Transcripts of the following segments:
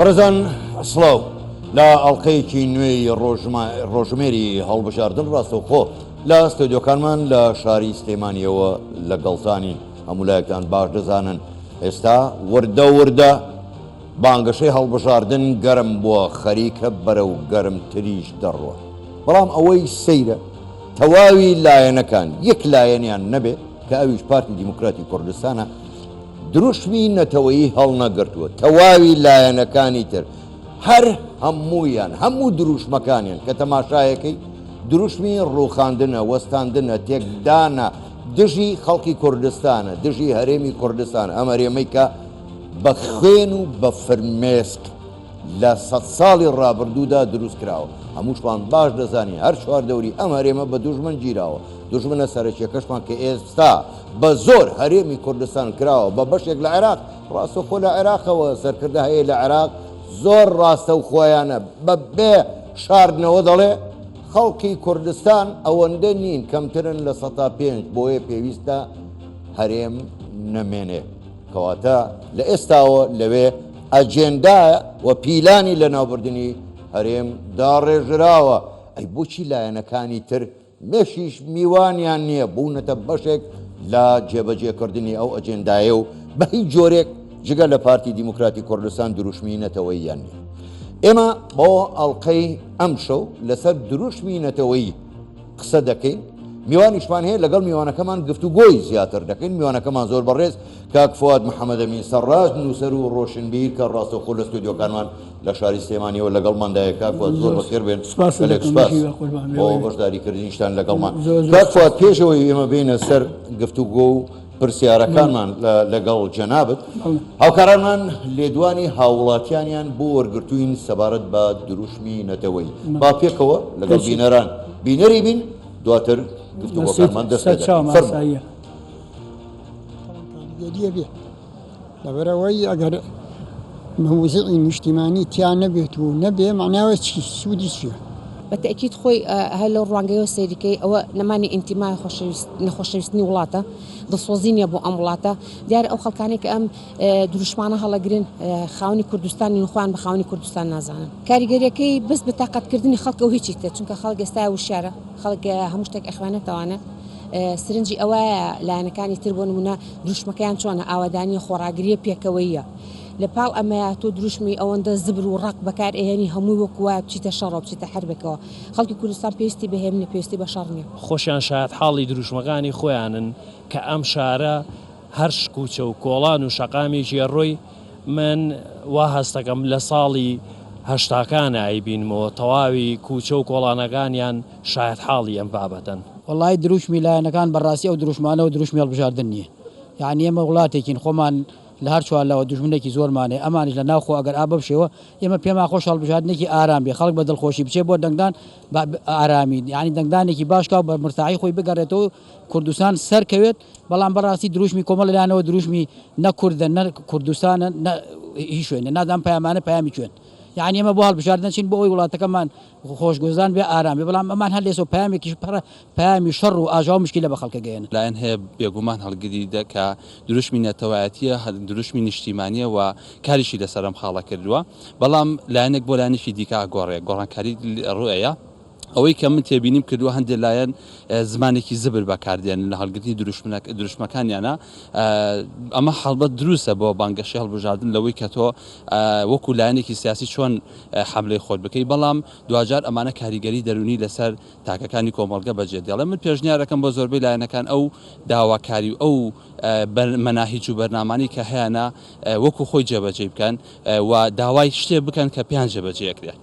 بەڕێزان سڵاو لە ئەڵلقەیەکی نوێی ڕۆژمێری هەڵبژاردن ڕاستەوخۆ لە ستۆدیۆکانمان لە شاری سلێمانیەوە لەگەڵتانین هەموو لایەکتان باش دەزانن ئێستا وردە وردە بانگەشەی هەڵبژاردن گەرم بووە خەریکە بەرەو گەرمتریش دەڕوا بەڵام ئەوەی سەیرە تەواوی لایەنەکان یەک لایەنیان نەبێ کە ئەویش پارتی دیموکراتی کوردستانە دروشمی نەتەوەیی هەڵنەگرتووە، تەواوی لایەنەکانی تر هەر هەموویان هەموو دروشمەکانیان کە تەماشایەکەی دروشمی ڕووخاندنە، وەستاندنە، تێکدانە، دژی خەڵکی کوردستانە، دژی هەرێمی کوردستانە، ئەم هەرێمەی کە بە خوێن و بە فرمێسک لە سەدساڵی ڕابردوودا دروست کراوە. هەمووشمان باش دەزانین هەر چواردەوری ئەم هەرێمە بە دوژمن گیراوە. دوژمنە سەرەکیەکەشمان کە ئێستا بە زۆر هەرێمی کوردستان کراوە بە بەشێک لە عێراق، ڕاستەوخۆ لە عێراقەوە سەرکردە هەیە لە عێراق زۆر ڕاستەوخۆیانە بە بێ شاردنەوە دەڵێ خەڵکی کوردستان ئەوەندە نین کەمترن لە 5% بۆیە پێویستە هەرێم نەمێنێ. کەواتە لە ئێستاوە لەوێ ئەجێندا و پیلانی لەناوبردنی هەرێم داڕێژراوە، ئەی بۆچی لایەنەکانی تر مێشیش میوانیان نییە بوونەتە بەشێک لە جێبەجێکردنی ئەو ئەجێندایە و بە هیچ جۆرێک جگە لە پارتی دیموکراتی کوردستان دروشمی نەتەوەییان نییە. ئێمە بۆ ئەڵقەی ئەمشەو لەسەر دروشمی نەتەوەیی قسە دەکەین میوانیشمان هەیە لەگەڵ میوانەکەمان گفتوگۆی زیاتر دەکەین میوانەکەمان زۆر بەڕێز کاک فواد محەممەدەمین سەرڕاست نووسەر و ڕۆشنبیر کە ڕاستەوخۆ لە ستۆدیۆکانمان لە شاری سلێمانیەوە لەگەڵماندایە کاک فواد زۆر بەخێر بێن گەلێک سپاس بۆ بەشداریکردنیشتان لەگەڵمان کاک فواد پێشەوەی ئێمە بێینە سەر گفتوگۆ و پرسیارەکانمان لەگەڵ جەنابت، هاوکارانمان لێدوانی هاووڵاتیانیان بۆ وەرگرتووین سەبارەت بە دروشمی نەتەوەیی. با پێکەوە لەگەڵ بینەران بینەری بین، دواتر گفتوگۆکانمان دەست پێ دەکەین. فەرموو. کاریگەریە بێ لەبەرئەوەی ئەگەر مەوزعی نیشتیمانی تیا نەبێت و نەبێ مەعناوە چی سوودی چیە؟ بە تەئکید خۆی هەر لەو ڕوانگەیەوە سەیری کەی ئەوە نەمانی ئینتیمایە خۆشەویست نەخۆشەویستنی وڵاتە دڵسۆزی نییە بۆ ئەم وڵاتە دیارە ئەو خەڵکانەی کە ئەم دروشمانە هەڵەگرن خاوەنی کوردستان نین خۆیان بە خاوەنی کوردستان نازانن کاریگەریەکەی بەس بە تاقەتکردنی خەڵکە و هیچی تر چونکە خەڵک ئێستا وشیارە خەڵک هەموو شتێک ئەخوێنێتەوانە سرنجی ئەوەیە لایەنەکانی تر بۆ نمونە دروشمەکەیان چۆنە ئاوادانیە خۆڕاگریە پێکەوەییە لە پاڵ ئەمەیا تۆ دروشمی ئەوەندە زبر و ڕەق بەکار ئەهێنی هەمووی وەکو وایە بچیتە شەڕەوە بچیتە حەربێکەوە خەڵکی کوردستان پێویستی بە هێمنە پێویستی بە شەڕ نیە. خۆشیان شایەتحاڵی دروشمەکانی خۆیانن کە ئەم شارە هەر کوچە و کۆڵان و شەقامێکی ئەڕۆی من وا هەستەکەم لە ساڵی هەشتاکانا ئەیبینمەوە تەواوی کوچە و کۆڵانەکانیان شایەتحاڵی ئەم بابەتەن. وەڵایی دروشمی لایەنەکان بەڕاستی ئەو دروشمانەوە دروشمی هەڵبژاردن نیە یانی ئێمە وڵاتێکین خۆمان لە هەر چوارلاوە دوژمنێکی زۆرمان هەیە ئەمانیش لە ناوخۆ ئەگەر ئا بەم شێوە ئێمە پێمان خۆشە هەڵبژاردنێکی ئارام بێ خەڵک بە دڵخۆشی بچێ بۆ دەنگدان بە ئارامی یانی دەنگدانێکی باش کا و بە مرتاحی خۆی بگەڕێتەوە و کوردستان سەرکەوێت بەڵام بەڕاستی دروشمی کۆمەڵ لایەنەوە دروشمی نە کوردە نە کوردستانە نە هیچ شوێنێ نازانم پەیامانە پەیامی کوێن یانی ئێمە بۆ هەڵبژاردن چین بۆ ئەوەی وڵاتەکەمان خۆشگوزران بێ ئارام بێ بەڵام ئەمان هەر لێسەوە پەیامێکیش پڕە پەیامی شەڕ و ئاژاوە مشکیلە بە خەڵکە گەیەنن. لایەن هەیە بێگومان هەڵگری دە کە دروشمی نەتەوایەتیە دروشمی نیشتیمانیە و کاریشی لەسەر ئەم خاڵە کردووە بەڵام لایەنێک بۆ لایەنێکی دیکە ئەگۆڕێ گۆڕانکاری ڕوئەیە ئەوەی کە من تێبینیم کردووە هەندێک لایەن زمانێکی زبر بەکاردێنن لە هەڵگرتنی دروشمەکانیانە ئەمە هەڵبەت دروستە بۆ بانگەشەی هەڵبژاردن لەوەی کە تۆ وەکو لایەنێکی سیاسی چۆن حەملەی خۆت بکەی بەڵام دواجار ئەمانە کاریگەری دەروونی لەسەر تاکەکانی کۆمەڵگە بەجێ دێڵێ من پێشنیارەکەم بۆ زۆربەی لایەنەکان ئەو داواکاری و ئەو مەناهیج و بەرنامانەی کە هەیانە وەکو خۆی جێبەجێی بکەن و داوای شتێ بکەن کە پێیان جێبەجێ ئەکرێ.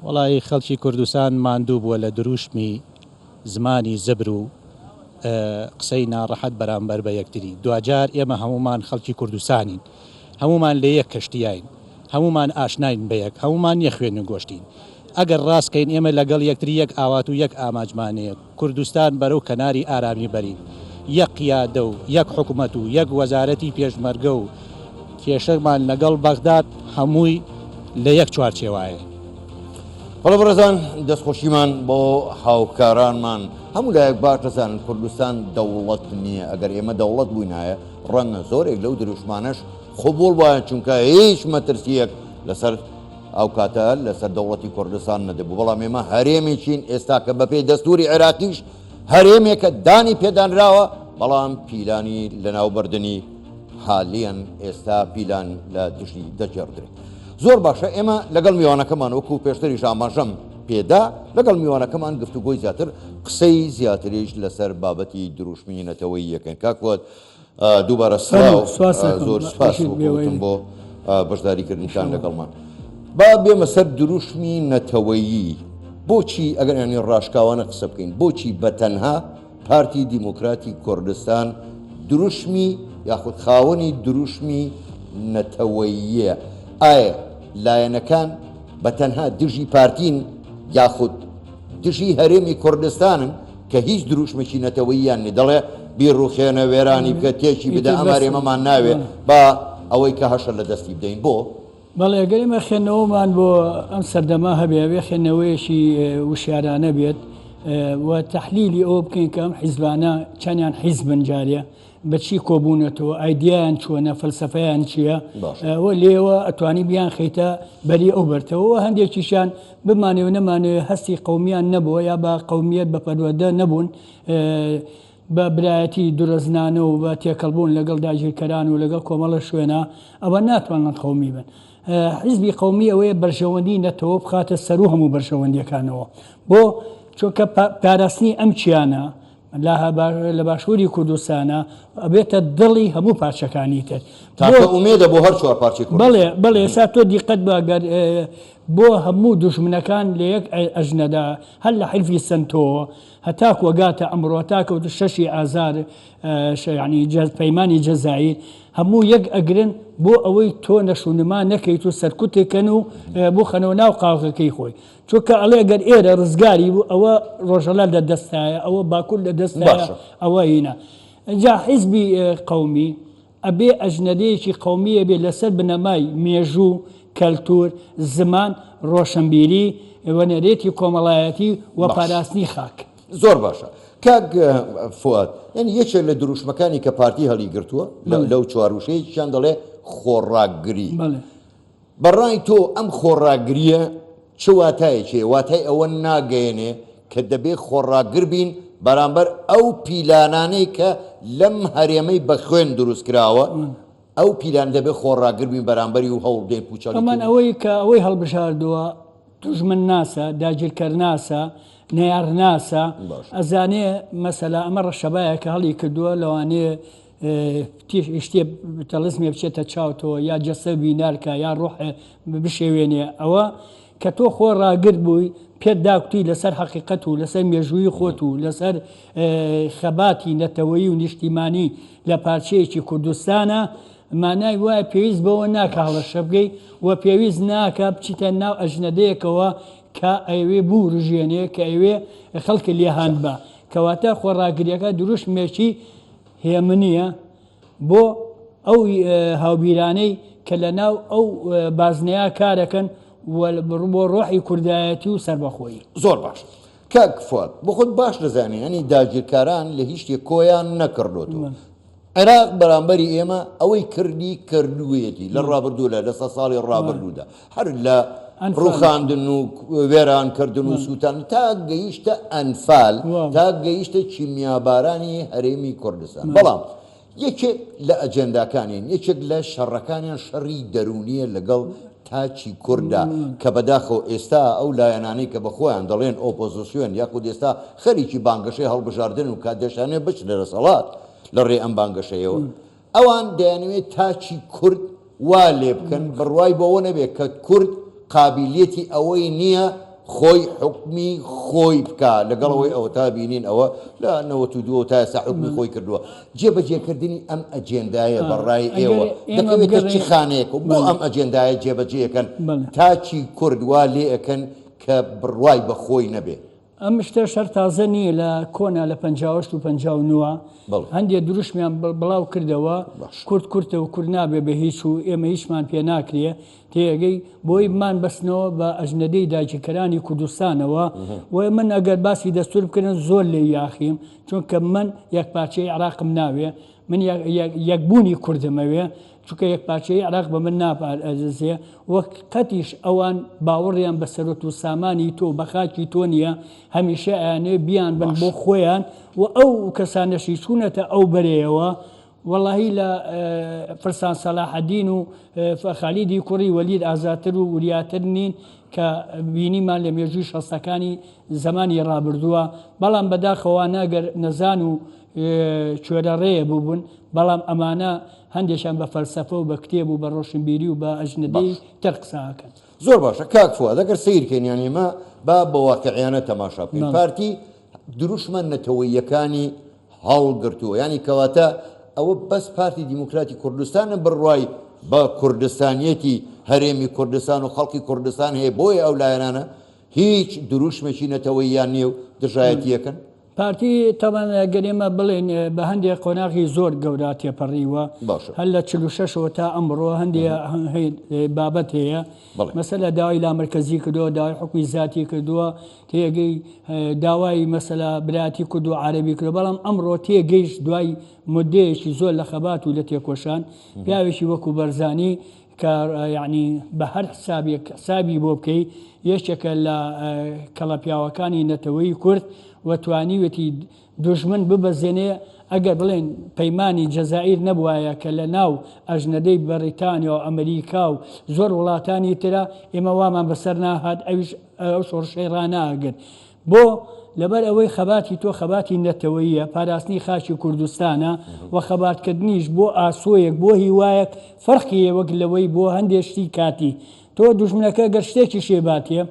وەڵایی خەڵکی کوردستان ماندوو بووە لە دروشمی زمانی زبر و قسەی ناڕەحەت بەرامبەر بە یەکتری. دواجار ئێمە هەموومان خەڵکی کوردستانین. هەموومان لە یەک کەشتیاین. هەموومان ئاشناین بە یەک. هەموومان یەک خوێن و گۆشتین. ئەگەر ڕاست کەین ئێمە لەگەڵ یەکتری یەک ئاوات و یەک ئاماجمان هەیە. کوردستان بەرەو کەناری ئارامی بەرین. یەک قیادە و یەک حکومەت و یەک وەزارەتی پێشمەرگە و کێشەمان لەگەڵ بەغداد هەمووی لە یەک چوارچێوایە. بەڵێ بەڕێزان دەستخۆشیمان بۆ هاوکارانمان هەموو لایەک باش دەزانن کوردستان دەوڵەت نییە ئەگەر ئێمە دەوڵەت بووینایە ڕەنگە زۆرێک لەو دروشمانەش قبوڵ بایە چونکە هیچ مەترسیەک لەسەر. ئەو کاتە لەسەر دەوڵەتی کوردستان نەدەبوو، بەڵام ئێمە هەرێمێکین ئێستا کە بەپێی دەستوری عێراقیش هەرێمێکە دانی پێدانراوە، بەڵام پیلانی لەناوبردنی حالیەن ئێستا پیلان لە دژی دەگێڕدرێت. زۆر باشە ئێمە لەگەڵ میوانەکەمان وەکو پێشتریش ئاماژەم پێدا لەگەڵ میوانەکەمان گفتوگۆی زیاتر قسەی زیاتریش لەسەر بابەتی دروشمی نەتەوەیی یەکەن کاک فواد دووبارە سڵاو زۆر سپاس وەکو بۆ بەشداریکردنتان لەگەڵمان. با بێمە سەر دروشمی نەتەوەیی بۆچی ئەگەر ینی ڕاشکاوانە قسە بکەین بۆچی بە تەنها پارتی دیموکراتی کوردستان دروشمی یاخود خاوەنی دروشمی نەتەوەییە ئایا لایەنەکان بە تەنها دژی پارتین یاخود دژی هەرێمی کوردستانن کە هیچ دروشمێکی نەتەوەییان نیە دەڵێ بیڕوخێنە وێرانی بکە تێکی بدە ئەم هەرێمەمان ناوێ با ئەوەی کە هەشە لە دەستی بدەین بۆ؟ بەڵێ گەر ئێمە خوێندنەوەمان بۆ ئەم سەردەمە هەبێ ئەبێ خوێندنەوەیەکی وشیارانە بێت و تەحلیلی ئەوە بکەین کە ئەم حیزبانە چەندیان حیزبن جارێ بە چی کۆبوونەتەوە، ئایدیایان چۆنە، فەلسەفەیان چییە، و لێوە ئەتوانی بیانخەیتە بەری ئەو بەرتەوە و هەندێکیشیان بمانەوێ و نەمانەوێ هەستی قەومیان نەبووە یا بە قەومیەت بە پەروەردە نەبوون، بە برایەتی دورەزنانە و بە تێکەڵبوون لەگەڵ داگیرکەران و لەگەڵ کۆمەڵە شوێنە ئەوە ناتوانن قەومی بن. حیزبی قەومی ئەوەیە بەرژەوەندی نەتەوە بخاتە سەروو هەموو بەرژەوەندیەکانەوە. بۆ؟ چونکە پاراستنی ئەم کیانە لە باشووری کوردستانە ئەبێتە دڵی هەموو پارچەکانی تر. تاکە ئومێدە بۆ هەر چوار پارچەی کوردستان. بەڵێ بەڵێ ئێستا تۆ دیقەت بە گەر بۆ هەموو دوژمنەکان لە یەک ئەژنەدا هەر لە حیلفی سەنتۆوە هەتاکو ئەگاتە ئەمڕۆ هەتاکەوتە شەشی ئازار یانی پەیمانی جەزائیر هەموو یەک ئەگرن بۆ ئەوەی تۆ نەشونما نەکەیت و سەرکوتت کەن و بخەنەوە ناو قاوغەکەی خۆی. چونکە ئەڵێ گەر ئێرە ڕزگاری بوو ئەوە ڕۆژهەڵات لە دەستایە ئەوە باکوور لە دەستایە باشە. ئەوە هینە جا حیزبی قەومی ئەبێ ئەجنەدەیەکی قەومیە بێ لەسەر بنەمای مێژوو کەلتور زمان ڕۆشنبیری و نەرێتی کۆمەڵایەتی و باش. پاراستنی خاک. زۆر باشە کاک فوئاد یانی یەکێک لە دروشمەکانی کە پارتی هەڵیگرتووە بەڵێ. لەو چوار وشەیەکیان دەڵێ خۆڕاگری. بەڵێ. بە ڕای تۆ ئەم خۆڕاگرییە چ واتایەکی هەیە؟ واتای ئەوە ناگەیەنێ کە دەبێ خۆڕاگر بین بەرامبەر ئەو پیلانانەی کە لەم هەرێمەی بە خوێن دروست کراوە، ئەو پیلان دەبێ خۆڕاگر بین بەرامبەری و هەوڵ بدەین پووچەڵی ئەمان کەین؟ ئەوەی کە ئەوەی هەڵبژاردووە دوژمنناسە، داگیرکەرناسە، نەیارناسە، ئەزانێ مەسەلە ئەمە ڕەشەبایەکە هەڵی کردووە لەوانەیە شتێ تەڵسمێ بچێتە چاوتەوە یا جەستە بینارکە یا ڕۆح بشێوێنێ ئەوە کە تۆ خۆ ڕاگر بووی پێت داکوتی لەسەر حەقیقەت و لەسەر مێژووی خۆت و لەسەر خەباتی نەتەوەیی و نیشتیمانی لە پارچەیەکی کوردستانە مانای وایە پێویست بەوە ناکە هەڵەشە بگەی و پێویست ناکە بچیتە ناو ئەژنەدەیەکەوە کە ئەوێ بورژێنێ کە ئەوێ خەڵکی لێهاند بە کەواتە خۆڕاگریەکە دروشمێکی هێمنییە بۆ ئەو هاوبیرانەی کە لە ناو ئەو بازنەیە کارەکەن و بۆ ڕۆحی کوردایەتی و سەربەخۆیی. زۆر باش کاک فواد بۆ خۆت باش دەزانی یانی داگیرکاران لە هیچ شتێک کۆیان نەکردۆتەوە عێراق بەرامبەری ئێمە ئەوەی کردی کردوویەتی لە ڕابردوو لە لە ساڵی ڕابردوودا هەر لە ڕوخاندن و وێران کردن و سووتان تا گەیشتە ئەنفال تا گەیشتە کیمیابارانی هەرێمی کوردستان بەڵام یەکێک لە ئەجێنداکانیان یەکێک لە شەڕەکانیان شەڕی دەروونیە لەگەڵ تاکی کورددا کە بەداخەوە ئێستا ئەو لایەنانەی کە بە خۆیان دەڵێن ئۆپۆزسیۆن یاخود ئێستا خەریکی بانگەشەی هەڵبژاردن و کات دەشانێت بچنە دەسەڵات لە ڕێ ئەم بانگەشەیەوە ئەوان دەیانەوێت تاکی کورد وا لێبکەن بڕوای بەوە نەبێت کە کورد قابیلیەتی ئەوەی نییە خۆی حوکمی خۆی بکا، لەگەڵ ئەوەی ئەوەتا بینین ئەوە لە 92 تا ئێستا حوکمی خۆی کردووە. جێبەجێکردنی ئەم ئەجێندایە بە ڕای ئێوە دەکەوێتە چ خانەیەک و بۆ ئەم ئەجێندایە جێبەجێ ئەکەن تاکی کورد وا لێ ئەکەن کە بڕوای بە خۆی نەبێ؟ ئەم شتەش هەر تازە نییە لە کۆنا لە 58 و 59 هەندێ دروشمیان بڵاو کردەوە کورد کورتە و کورد نابێ بە هیچ و ئێمە هیچمان پێ ناکرێ تێگەی بۆی بمان بەستنەوە بە ئەژنەدەی داگیرکەرانی کوردستانەوە و من ئەگەر باسی دەستور بکردن زۆر لێ یاخیم چونکە من یەکپارچەی عراقم ناوێ من یەکبوونی کوردمەوێ. چونکە یەکپارچەیی عێراق بە من ناپارێزێ و قەتیش ئەوان باوەڕیان بە سەروەت و سامانی تۆ و بە خاکی تۆ نییە، هەمیشە ئەیانەوێ بیانبەن بۆ باش. خۆیان و ئەو کەسانەشی چوونەتە ئەو بەرەیەوە وەڵاهی لە فرسان سەلاحەدین و خالیدی کوڕی وەلید ئازاتر و وریاتر نین کە بینیمان لە مێژووی شەستەکانی زەمانی ڕابردووە، بەڵام بەداخەوە ئەگەر نەزان و کوێرەڕێ بووبن، بەڵام ئەمانە هەندێکیان بە فەلسەفە و بە کتێب و بە ڕۆشنبیری و بە ئەجنەدەی باش. تر قسە ئەکەن. زۆر باشە کاک فواد ئەگەر سەیر کەین یانی ئێمە با بە واقعیانە تەماشا بکەین بەڵێ. پارتی دروشمە نەتەوەییەکانی هەڵگرتووە یانی کەواتە ئەوە بەس پارتی دیموکراتی کوردستانە بڕوای بە کوردستانیەتی هەرێمی کوردستان و خەڵکی کوردستان هەیە بۆیە ئەو لایەنانە هیچ دروشمێکی نەتەوەییان نییە و دژایەتیەکەن؟ پارتی تەبعەن گەر ئێمە بڵێین بە هەندێک قۆناغی زۆر گەورە تێپەڕیوە باشە. هەر لە 46ەوە تا ئەمڕۆ هەندێ بابەت هەیە بەڵێ. مەسەلە داوای لامەرکەزی کردووە داوای حوکمی زاتی کردووە تێگەی داوای مەسەلە برایەتی کورد و عەرەبی کردووە بەڵام ئەمڕۆ تێگەیشت دوای مدەیەکی زۆر لە خەبات و لە تێکۆشان پیاوێکی وەکو بەرزانی کە یەعنی بە هەر حسابێک حسابی بۆ بکەی یەکێکە لە کەڵە پیاوەکانی نەتەوەی کورد و توانیوێتی دوژمن ببەزێنێ ئەگەر بڵێن پەیمانی جەزائیر نەبوایە کە لە ناو ئەژنەدەی بەڕیتانیا و ئەمریکا و زۆر وڵاتانی ترە ئێمە وامان بەسەر ناهات ئەویش ئەو شۆڕشەی ڕاناگرت بۆ؟ لەبەر ئەوەی خەباتی تۆ خەباتی نەتەوەییە، پاراستنی خاکی کوردستانە و خەباتکردنیش بۆ ئاسۆیەک، بۆ هیوایەک فەرقی هەیە وەک لەوەی بۆ هەندێ شتی کاتی. تۆ دوژمنەکە گەر شتێکیشێ باتێ،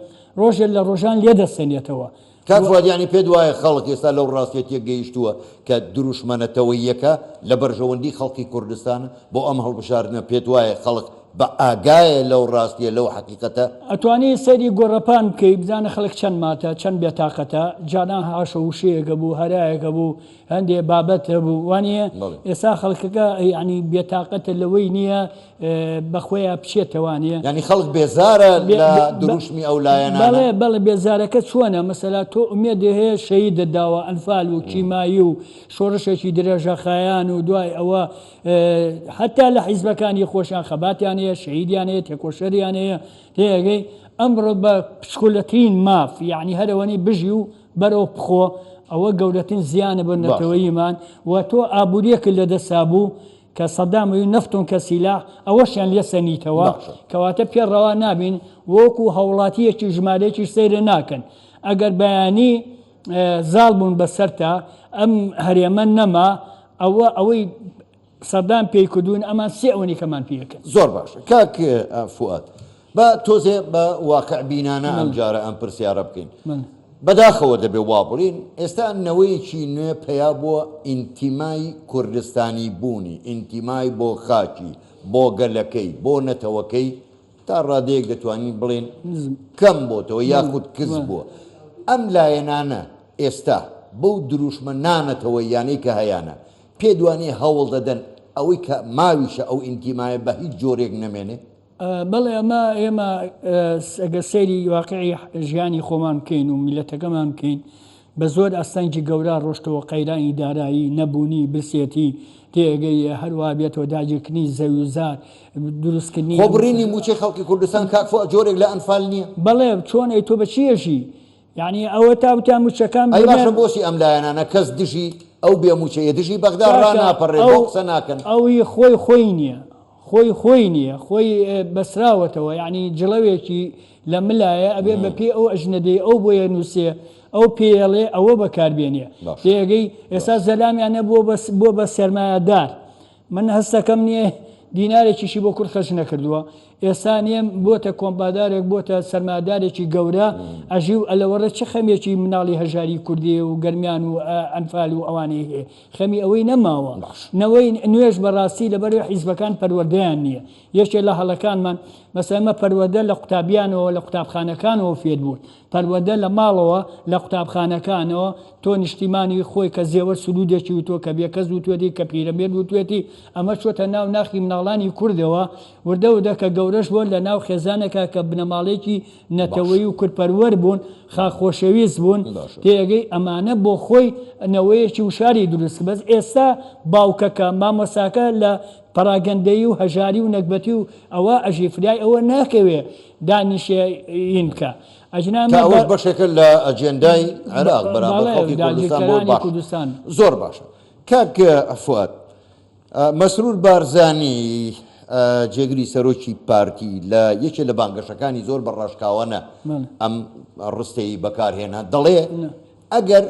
ڕۆژێ لە ڕۆژان لێ دەستێنێتەوە. کاک فواد یانی پێت وایە خەڵک ئێستا لەو ڕاستیە تێگەیشتووە کە دروشمە نەتەوەییەکە لە بەرژەوەندی خەڵکی کوردستانە بۆ ئەم هەڵبژاردنە پێت وایە خەڵک بە ئاگایە لەو ڕاستیە لەو حەقیقەتە؟ ئەتوانی سەیری گۆڕەپان بکەی بزانە خەڵک چەند ماتە چەند بێتاقەتە جاران هاشە وشەیەک هەبوو هەرایەک هەبوو هەندێ بابەت هەبوو وانیە بەڵێ. ئێستا خەڵکەکە یانی بێتاقەتە لەوەی نییە بە خۆیا بچێتەوانێ. یانی خەڵک بێزارە بێ لە بێ بە دروشمی ئەو لایەنانە؟ بەڵێ بەڵێ بێزارەکە چۆنە مەسەلا تۆ ئومێدت هەیە شەهیدت داوە ئەنفال و کیمایی و شۆڕشێکی درێژەخایان و دوای ئەوە حەتا لە حیزبەکانی خۆشیان خەباتیان هەیە، شەهیدیان هەیە، تێکۆشەریان هەیە، تێئەگەی؟ ئەمڕۆ بە پچکۆلەترین ماف، یەعنی هەر ئەوەنەی بژی و بەرەو بخۆ، ئەوە گەورەترین زیانە بۆ باشە. نەتەوەییمان و تۆ ئابوورییەکت لە دەستا بوو کە سەدام و نەفتون کە سیلاح، ئەوەشیان لێ سەنیتەوە، باشە. کەواتە پێ ڕەوا نابین وەکوو هاووڵاتییەکی ژمارەیەکیش سەیرت ناکەن. ئەگەر بەیانی زاڵ بوون بەسەرتا، ئەم هەرێمە نەما، ئەوە ئەوەی سەدام پێی کردوون ئەمان سێ ئەوەنی کەمان پێ ئەکەن. زۆر باشە کاک فوئاد با تۆزێ بە واقع بینانە ئەم جارە ئەم پرسیارە بکەین. بەداخەوە دەبێ وا بڵێین ئێستا نەوەیەکی نوێ پەیا بووە ئینتیمای کوردستانی بوونی، ئینتیمای بۆ خاکی، بۆ گەلەکەی، بۆ نەتەوەکەی تا ڕادەیەک دەتوانین بڵێین کەم بۆتەوە یاخود کز بووە. ئەم لایەنانە ئێستا بەو دروشمە نانەتەوەییانەی کە هەیانە، پێت وانییە هەوڵ دەدەن ئەوەی کە ماویشە ئەو ئینتیمایە بە هیچ جۆرێک نەمێنێ؟ بەڵێ ئەمە ئێمە ئەگەر سەیری واقعی ژیانی خۆمان بکەین و میللەتەکەمان بکەین، بە زۆر ئاستەنگی گەورە ڕۆشتەوە، قەیرانی دارایی، نەبوونی، برسێتی، تێئەگەی هەروا بێتەوە داگیرکردنی زەوی و زار، دروستکردنی. خۆ بڕینی مووچەی خەڵکی کوردستان کاک فوئاد جۆرێک لە ئەنفال نییە؟ بەڵێ چۆن ئەی تۆ بە چی ئەژی؟ یانی ئەوە تا وتیان مووچەکان ئەی بنێر. باشە بۆچی ئەم لایەنانە کەس دژی ئەو بێ مووچەیە دژی بەغدا کاکە ڕاناپەڕێ ئەو بۆ قسە ناکەن؟ ئەو هی خۆی خۆی نییە خۆی خۆی نییە خۆی بەسراوەتەوە یانی جڵەوێکی لە ملایە ئەبێ بە پێی ئەو ئەژنەدەی ئەو بۆی ئەنووسێ ئەو پێیەڵێ ئەوە بەکار بێنێ باشە تێگەی ئێستا باشە. زەلامیان نەبووە بە بووە بە سەرمایەدار من هەستەکەم نییە دینارێکیشی بۆ کورد خەرج نەکردووە ئێستا نییە بۆتە کۆمپادارێک بۆتە سەرمایەدارێکی گەورە ئەژی و ئەلەوەڕێ چ خەمێکی مناڵی هەژاری کوردی و گەرمیان و ئەنفال و ئەوانەی هەیە خەمی ئەوەی نەماوە باشە. نەوەی نوێش بەڕاستی لەبەرەوەی حیزبەکان پەروەردەیان نییە یەکێ لە هەڵەکانمان مەسەلەن ئێمە پەروەردە لە قوتابیانەوە لە قوتابخانەکانەوە فێر بوون پەروەردە لە ماڵەوە لە قوتابخانەکانەوە تۆ نیشتیمانی خۆی کە زێوەر سرودێکی وتوە کە بێکەس وتوێتی کە پیرەمێرد وتوێتی ئەمە چۆتە ناو ناخی مناڵانی کوردەوە وردە وردە کە گەورە. گەورەش بووە لە ناو خێزانێکا کە بنەماڵەیەکی نەتەوەیی و کوردپەروەر بوون، خاک خۆشەویست بوون، تێئەگەی ئەمانە بۆ خۆی نەوەیەکی وشاری دروست کرد، بەس ئێستا باوکەکە، مامۆستاکە لە پەراگەندەیی و هەژاری و نەگبەتی و ئەوە ئەژی فریای ئەوە ناکەوێ دانیشێ ین بکا. ئەگینا کە ئەوەش بەشێکە لە ئەجێندای عێراق بەرامبەر خەڵکی کوردستان بۆ باش. زۆر باشە کاک فوئاد. مەسرور بارزانی، جێگری سەرۆکی پارتی لە یەکێ لە بانگەشەکانی زۆر بە ڕاشکاوانە ئەم ڕستەی بەکارهێنا، دەڵێ ئەگەر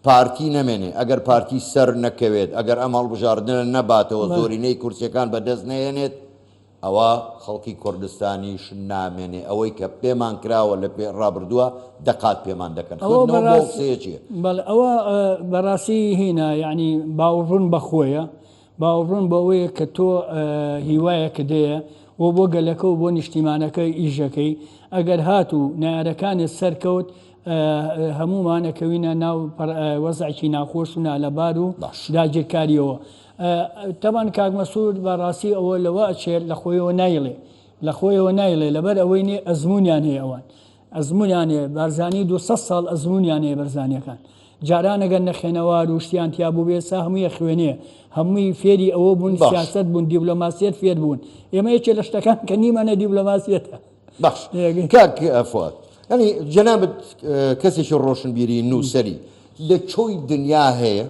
پارتی نەمێنێ، ئەگەر پارتی سەر نەکەوێت، ئەگەر ئەم هەڵبژاردنە نەباتەوە، زۆرینەی کورسیەکان بەدەست نەهێنێت، ئەوا خەڵکی کوردستانیش نامێنێ، ئەوەی کە پێمان کراوە لە پێ ڕابردووە دەقات پێمان دەکەن. ئەوە خوێندنەوە بۆ ئەو بەڕاستی قسەیە چییە؟ بەڵێ ئەوە بەڕاستی هینا یەعنی باوەڕبوون بە خۆیە، باوەڕبوون بەوەیە کە تۆ هیوایەکت هەیە و بۆ گەلەکە و بۆ نیشتیمانەکە ئیش دەکەی، ئەگەر هاتوو نەیارەکانت سەرکەوت هەموومان ئەکەوینە ناو وەزعێکی ناخۆش و نالەبار و باش. داگیرکارییەوە. تەبعەن کاک مەسرور بە ڕاستی ئەوە لەوە ئەچێت لە خۆیەوە نایڵێ لە خۆیەوە نایڵێ لەبەر ئەوەی نێ ئەزمونیان هەیە ئەوان ئەزمونیان هەیە بارزانی 200 ساڵ ئەزمونیان هەیە بەرزانیەکان جاران ئەگەر نەخێنەوار و شتیان تیا بوو بێ سا هەمووی خوێنێ هەمووی فێری ئەوە بوون سیاست بوون دیبلۆماسیەت فێر بوون ئێمە یەکێ لە شتەکان کە نیمانە دیبلۆماسیەتە باش کاک فواد یعنی جەنابت کەسێکی ڕۆشنبیری نووسەری لە کۆی دنیا هەیە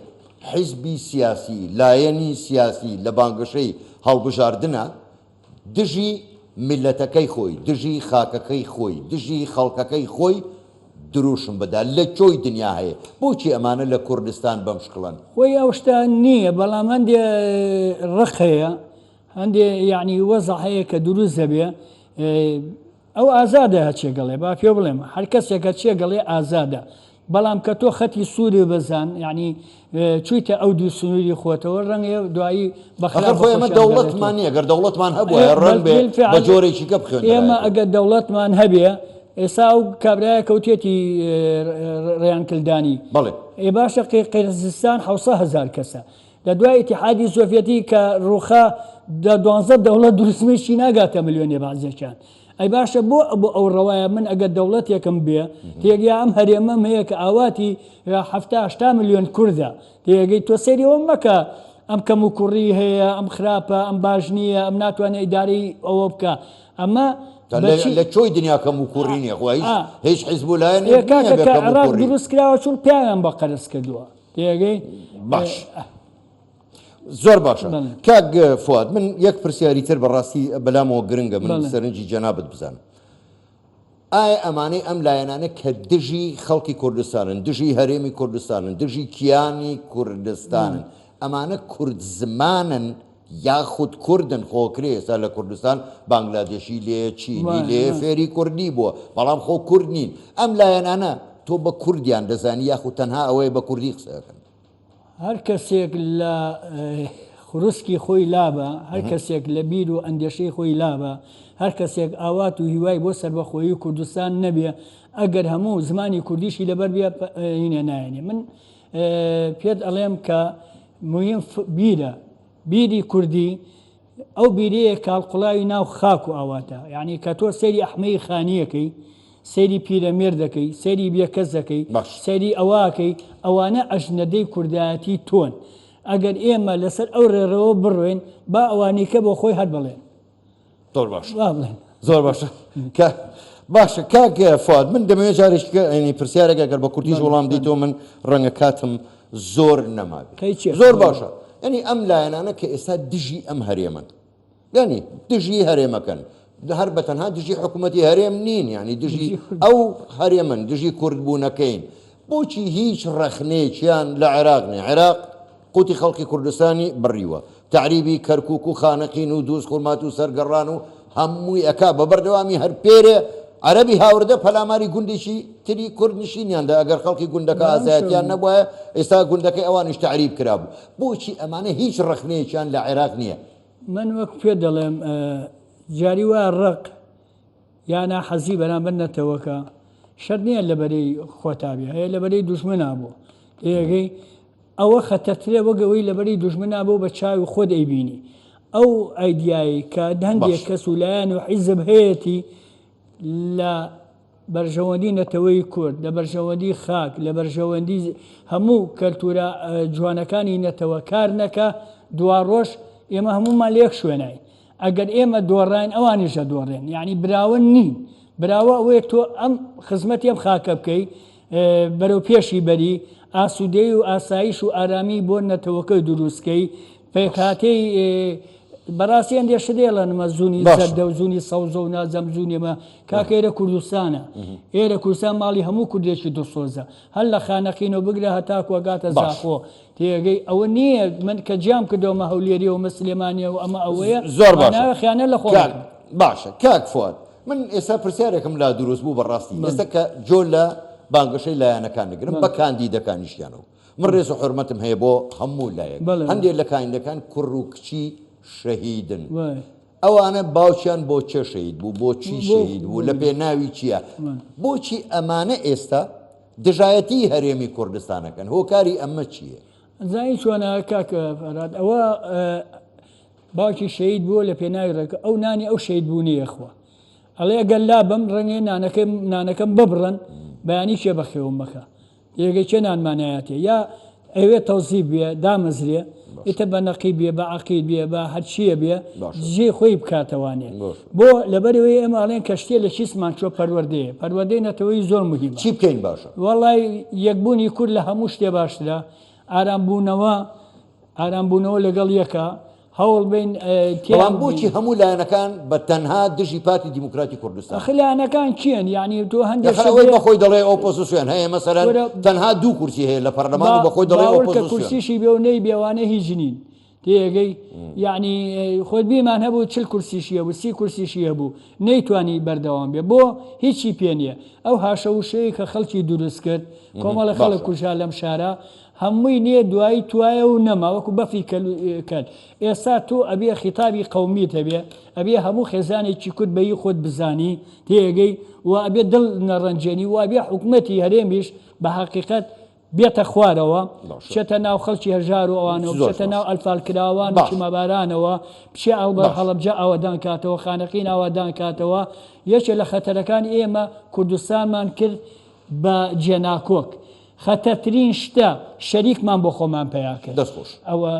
حیزبی سیاسی لایەنی سیاسی لە بانگەشەی هەڵبژاردنە دژی میلەتەکەی خۆی دژی خاکەکەی خۆی دژی خەڵکەکەی خۆی دروشم بدا لە کۆی دنیا هەیە بۆچی ئەمانە لە کوردستان بەم شکڵەن؟ خۆی ئەو شتە نییە بەڵام هەندێ ڕق هەیە هەندێ یعنی وەزع هەیە کە دروست دەبێ ئەو ئازادە هەچێ گەڵێ با پێ بڵێم هەر کەسێک هەچێ گەڵێ ئازادە بەڵام کە تۆ خەتی سووری بەزان یعنی چوویتە ئەو دوو سنووری خۆتەوە ڕەنگە دوایی بەخرا خۆی ئەمە دەوڵەتمان نییە گەر دەوڵەتمان هەبووە ڕەنگ بێ بە جۆرێکی کە بخوێن ئێمە ئەگەر دەوڵەتمان هەبێ ئێستا ئەو کابرایە کەوتێتی ڕێیان کلدانی بەڵێ ئێ باشە قیرزستان 700 هزار کەسە لە دوای ئیتیحادی سۆڤیەتی کە ڕووخا دە دوانزە دەوڵەت دروستمیشی ناگاتە ملیۆنێ بەعزێکیان. ئەی باشە بۆ بۆ ئەو ڕەوایە من ئەگەر دەوڵەتێکم بێ تێگیا ئەم هەرێمەم هەیە کە ئاواتی حەفتا هەشتا ملیۆن کوردە تێگەی تۆ سەیری ئەوە مەکە ئەم کەم و کوڕی هەیە ئەم خراپە ئەم باش نییە ئەم ناتوانێت ئیدارەی ئەوە بکە ئەمە لە کۆی دنیا کەم و کوڕی نییە خۆ هیچ حیزب و لایەنێک نییە کاکە بێ کە کەم و عێراق کوڕی. دروست کراوە چون پیاویان بە قەرز کردووە تێگەی باش زۆر باشە کاک فواد من یەک پرسیاری تر بەڕاستی بەلامەوە گرنگە من سەرنجی جەنابت بزانم ئایا ئەمانەی ئەم لایەنانە کە دژی خەڵکی کوردستانن دژی هەرێمی کوردستانن دژی کیانی کوردستانن ئەمانە کورد زمانن یاخود کوردن خۆ کرێ ئێستا لە کوردستان بانگلادێشی لێ چینی لێ فێری کوردی بووە بەڵام خۆ کورد نین ئەم لایەنانە تۆ بە کوردیان دەزانی یاخود تەنها ئەوەیە بە کوردی قسە ئەکەن؟ هەر کەسێک لە خروسکی خۆی لابا، هەر کەسێک لە بیر و ئەندێشەی خۆی لابا، هەر کەسێک ئاوات و هیوای بۆ سەربەخۆیی کوردستان نەبێ، ئەگەر هەموو زمانی کوردیشی لەبەر بێ هینە نایەنێ. من پێت ئەڵێم کە موهیم بیرە، بیری کوردی ئەو بیرەیە کە هەڵقوڵاوی ناو خاک و ئاواتە. یانی کە تۆ سەیری ئەحمەی خانی ئەکەی، سەیری پیرەمێرد ئەکەی، سەیری بێکەس ئەکەی، باش. سەیری ئەوە ئەکەی، ئەوانە ئەژنەدەی کوردایەتی تۆن. ئەگەر ئێمە لەسەر ئەو ڕێڕەوە بڕۆین، با ئەوانیکە بۆ خۆی هەر بڵێن. زۆر باشە. وا بڵێن. زۆر باشە. کە باشە کاک فواد من دەمەوێت جارێکی کە یعنی پرسیارێک ئەگەر بە کورتیش بەڵێ، وەڵام بەڵێ. دیتەوە من ڕەنگە کاتم زۆر نەمابێ. قەی چیە؟ زۆر باشە. یعنی ئەم لایەنانە کە ئێستا دژی ئەم هەرێمەن یعنی دژی هەرێمەکەن هەر بە تەنها دژی حکوومەتی هەرێم نین یعنی دژی دژی کورد. ئەو هەرێمن دژی کوردبوونەکەین بۆچی هیچ ڕەخنەیەکیان لە عێراق نیە عێراق قوتی خەڵکی کوردستانی بڕیوە تەعریبی کەرکوک و خانەقین و دوز خورماتوو سەرگەڕان و هەمووی ئەکا بە بەردەوامی هەر پێرێ عەرەبی هاوردە پەلاماری گوندێکی تری کورد نشینیان دا ئەگەر خەڵکی گوندەکە ئازایەتیان نەبوایە ئێستا گوندەکەی ئەوانیش تەعریب کرابوو بۆچی ئەمانە هیچ ڕەخنەیەکیان لە عێراق نییە؟ من وەک پێت دەڵێم جاری وایە ڕق یا ناحەزی بەرامبەر نەتەوەکە شەرت نییە لە بەرەی خۆتا بێ هەیە لە بەرەی دوژمنا بوو تێگەی ئەوە خەتەرترە وەک ئەوەی لەبەری دوژمنا بۆ بە چاوی خۆت ئەیبینی. ئەو ئایدیایەی کە هەندێک کەس و لایەن و حیزب هەیەتی لە بەرژەوەندی نەتەوەی کورد، لە بەرژەوەندی خاک، لە بەرژەوەندی هەموو کەلتورە جوانەکانی نەتەوە کار نەکا، دواڕۆژ ئێمە هەموومان لە یەک شوێناین. ئەگەر ئێمە دۆڕاین ئەوانیش دەدۆڕێن. یانی براوە نین. براوە ئەوەیە تۆ ئەم خزمەتی ئەم خاکە بکەی، بەرەو پێشی بەری، ئاسوودەیی و ئاسایش و ئارامی بۆ نەتەوەکە دروست کەی، پێکهاتەی بەڕاستی ئەندێ شت ئێڵێن مە زونی زەردە و زونی سەوزە و نازەم زونی مە کاکە ئێرە کوردستانە ئێرە کوردستان ماڵی هەموو کوردێکی دڵسۆزە هەر لە خانەقینەوە بگرە هەتاکو ئەگاتە زاخۆ تێگەی ئەوە نییە من کە جیام کردەوە مە هەولێریە و مە سلێمانیە و ئەمە ئەوەیە زۆر باشە خیانە لە خۆ باشە کاک فواد من ئێستا پرسیارێکم لا دروست بوو بەڕاستی ئێستا کە جۆ لە بانگەشەی لایەنەکان نگرم بە کاندیدەکانیشیانەوە من ڕێز و حورمەتم هەیە بۆ هەموو لایەک هەندێک لە کاندەکان کوڕ و کچی شەهیدن ئەوانە باوکیان بۆ چێ شەهید بوو بۆچی شەهید بوو لە پێناوی چییە بۆچی ئەمانە ئێستا دژایەتی هەرێمی کوردستانەکەن هۆکاری ئەمە چییە؟ زانی چۆنە کاک فەرهاد ئەوە باوکی شەهید بووە لە پێناوی ڕێکە ئەو نانی ئەو شەهید بوونەیە خوا ئەڵێ ئەگەر لابم ڕەنگێ نانەکەم نانەکەم ببڕن بەیانی کێ بەخێوم بکە یەگەی کێ نانمان نایاتێ یا ئەوێ تەوزیف بێ دامەزرێ ئیتر بە نەقیب بێ بە عەقید بێ بە هەرچیە بێ جێی خۆی بکاتەوانێ بۆ لەبەرەوەی ئێمە ئەڵێن کە شتێ لە کیسمان چۆ پەروەردەیە پەروەردەی نەتەوەی زۆر مهمە چی بکەین باشە وەڵای یەکبوونی کورد لە هەموو شتێ باشترە ئارامبوونەوە ئارامبوونەوە لەگەڵ یەکە هەوڵ بین بەڵام بۆچی هەموو لایەنەکان بە تەنها دژی پارتی دیموکراتی کوردستان ئەخ لایەنەکان کێن یعنی تۆ هەندێک ئەوەی بە خۆی دەڵێ ئۆپۆزیسیۆن هەیە مەسەلەن تەنها دوو کورسی هەیە لە پەرلەمان و بە خۆی دەڵێ ئۆپۆزیسیۆن کورسیشی بێ و نەی بێوانە هیچ نین تێگەی یعنی خۆت بیمان هەبوو چل کورسیشی هەبوو سی کورسیشی هەبوو نەیتوانی بەردەوام بێ بۆ هیچی پێ نییە ئەو هاشە وشەیە کە خەڵکی دروست کرد کۆمەڵە خەڵک کوژا لەم شارە هەمووی نیە دوایی توایە و نەما وەکو بەفری کەل ئێستا تۆ ئەبێ خیتابی قەومیت هەبێ ئەبێ هەموو خێزانێکی کورد بەیی خۆت بزانی تێگەی و ئەبێ دڵ نەڕەنجێنی و ئەبێ حکومەتی هەرێمیش بە حەقیقەت بێتە خوارەوە بچێتە ناو خەڵکی هەژار و ئەوانەوە بچێتە ناو ئەلفالکراوان و کیمابارانەوە بچێ ئەڵبە هەڵەبجە ئاوەدان کاتەوە خانەقین ئاوادان کاتەوە یەکێ لە خەتەرەکانی ئێمە کوردستانمان کرد بە جێناکۆک خەتەرترین شتە شەریکمان بۆ خۆمان پەیا کرد. دەست خۆش. ئەوە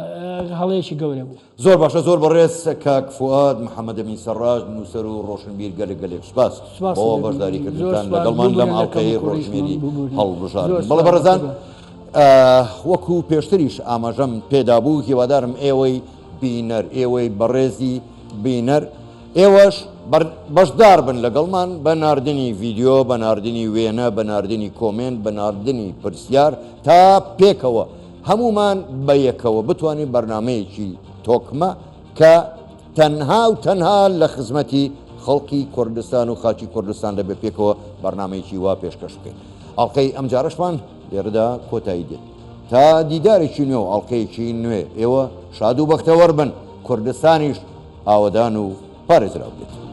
هەڵەیەکی گەورە بوو. زۆر باشە زۆر بەڕێز کاک فوئاد محەمەدەمین سەڕاج نووسەر و ڕۆشنبیر گەلێک گەلێک سوپاس سوپاست بۆ دەکەم. بەشداری زۆر کردنتان سوپاس. لەگەڵمان لەم ببورە لە ئەڵقەیەی کەموکوڕیشمان. ڕۆژمێری ببورن. هەڵبژاردن. زۆر بەڵێ سوپاس بەڕێزان بەخودا. وەکو پێشتریش ئاماژەم پێدابوو هیوادارم ئێوەی بینەر ئێوەی بەڕێزی بینەر ئێوەش بەشدار بن لەگەڵمان بە ناردنی ڤیدیۆ، بە ناردنی وێنە، بە ناردنی کۆمێنت، بە ناردنی پرسیار تا پێکەوە هەموومان بە یەکەوە بتوانین بەرنامەیەکی تۆکمە کە تەنها و تەنها لە خزمەتی خەڵکی کوردستان و خاکی کوردستان دەبێت پێکەوە بەرنامەیەکی وا پێشکەش بکەین. ئەڵقەی ئەمجارەشمان لێرەدا کۆتایی دێت. تا دیدارێکی نوێ و ئەڵقەیەکی نوێ ئێوە شاد و بەختەوەر بن، کوردستانیش ئاوەدان و پارێزراو بێت.